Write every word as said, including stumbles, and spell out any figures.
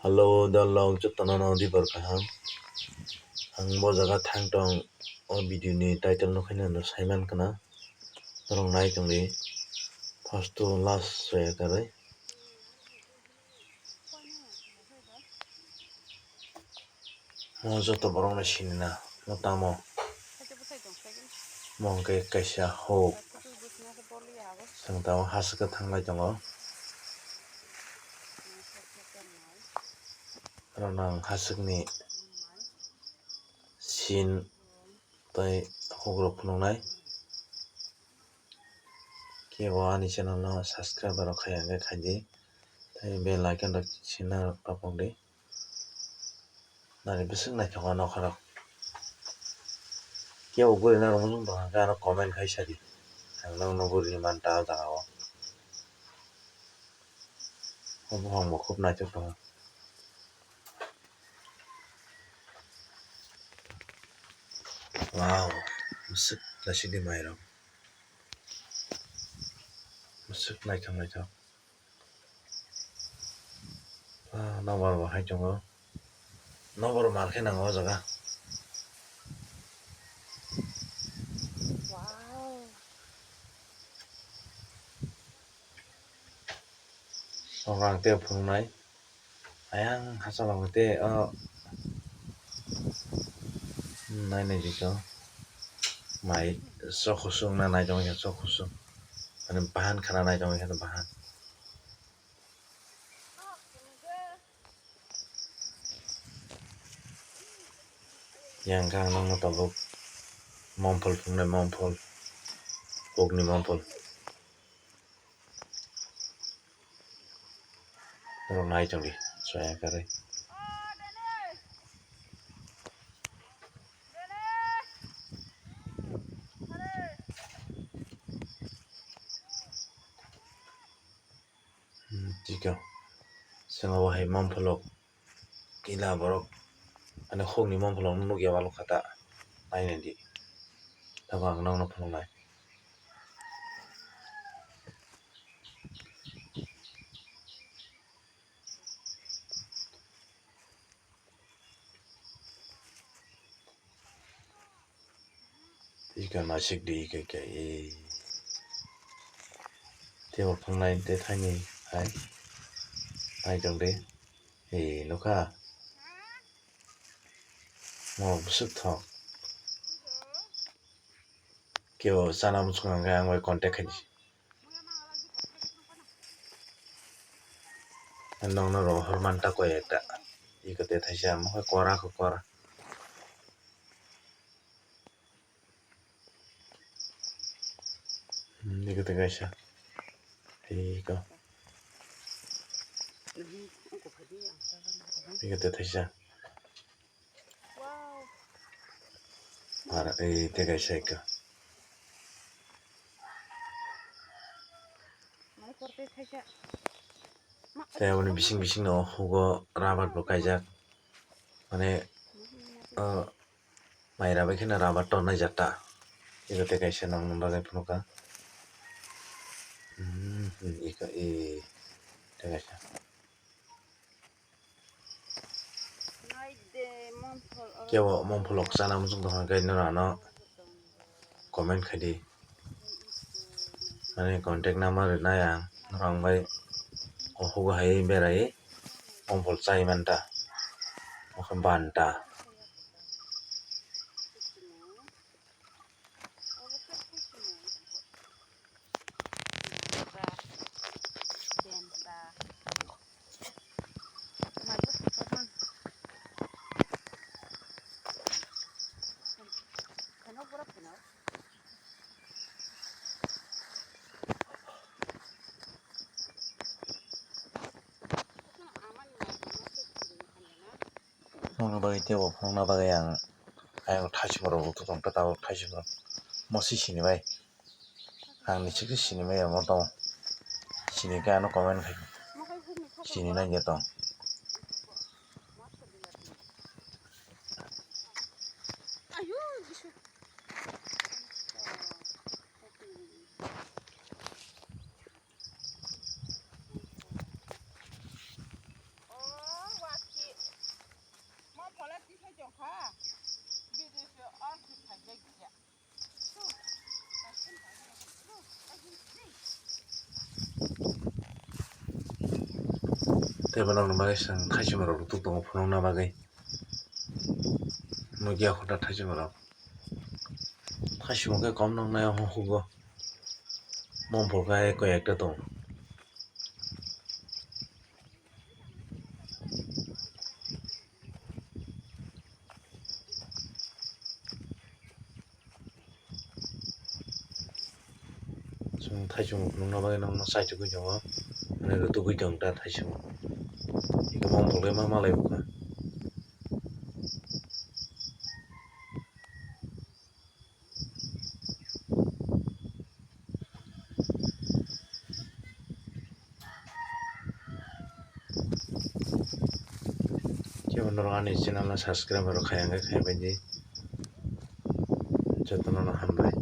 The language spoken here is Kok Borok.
Hello, dol rok jotono no dibor kaham. Ang bo jaga thang tong, o video ni title no khaina no saiman kana. Norok nai tongdi, first to last soya karwi. Mo joto borok no sini na, mo tamo. Mo hwnkhe kaisa huk. Chwng tabuk hasik o thanglai tongo. Oro no ang hasik ni scene tei huk rok phunuknai. Kebo ani channel no subscribe rok khai hwnkhe khaidi. Tei bell icon rok sina rok topokdi. Nani bwswk naithogo nokha rok. Kebo guri narwkmani wngtong hwnkhe ano comment khai sadi. Ang nokno guri manta o jaga o. O buphang bo khub naithok tongo. Wow, bwswk naisingdi mairok. Bwswk naithok naithok. Ah, nokbar bo hai tongo. Nokbar mar khe nango o jaga. Wow. Songrang tei phunuknai. Ayang hachal o tei o nainai jikha mai chokhusu wngna nai tongkha chokhusu ani bahan khana nai tongkha bahan. Yang kha ang nokno tabuk momphol phunuknai momphol hukni momphol. Norok nai tongdi soya karwi. Hmm, tiko. Swngo bo hai mompholo kila borok. Ani hukni mompholo nukya walukha ta. Nainai di. Tabuk ang nokno phunuknai. Ika nasik di ika ika e. Tei bo phangnai tei thaini hai. Hai tong di. E nukha. Mo bwswk thok. Kebo chana muchung hwnkhe ang bai contact khai di. Nokno rohor manta koi ekta. Iko tei thaisa omo khe kora khe kora. Hmm, iko tei kaisa. Iko. Iko tei thaisa. Ar ei tei kaisa iko. Tei aboni bising bising no hugo rubber bo kaijak. Mane, o, mai rubber kheno rubber tornai jak ta. Iko tei kaisa nokno bagwi phunukha. Hmm, iko, e, tei kaisa. Kebo mongpholok chana muchung tongkha khe norok ano comment khai di. Ani contact number rwnai ang, norok ang bai o hugo hai berai mongphol chai manta, o khe banta. Nokni bagwi teibo phunukna bagwi ang ayang thaisung rok rwtwk tong khe tabuk thaisung rok mosi sini bai. Ang ni chikhe sini maya mo tong. Sini khe ano comment khai. Sini nai je tong. Eba nokni bagwi chwng thaisima rok rwtwk tongo phunukna bagwi. Nukya kho da thaisima rok. Thaisima khe kom noknai o hugo. Mom pol khe koi ekta tongo. Chwng thaisung nukna bagwi nokno chaichugwi tongo, ani rwtugwi tong ta thaisung. Iko mom pol khe ma malai bukha. Kebo norok ani channel no subscribe rok khai hwnkhe khai bai di. Jotono no hambai.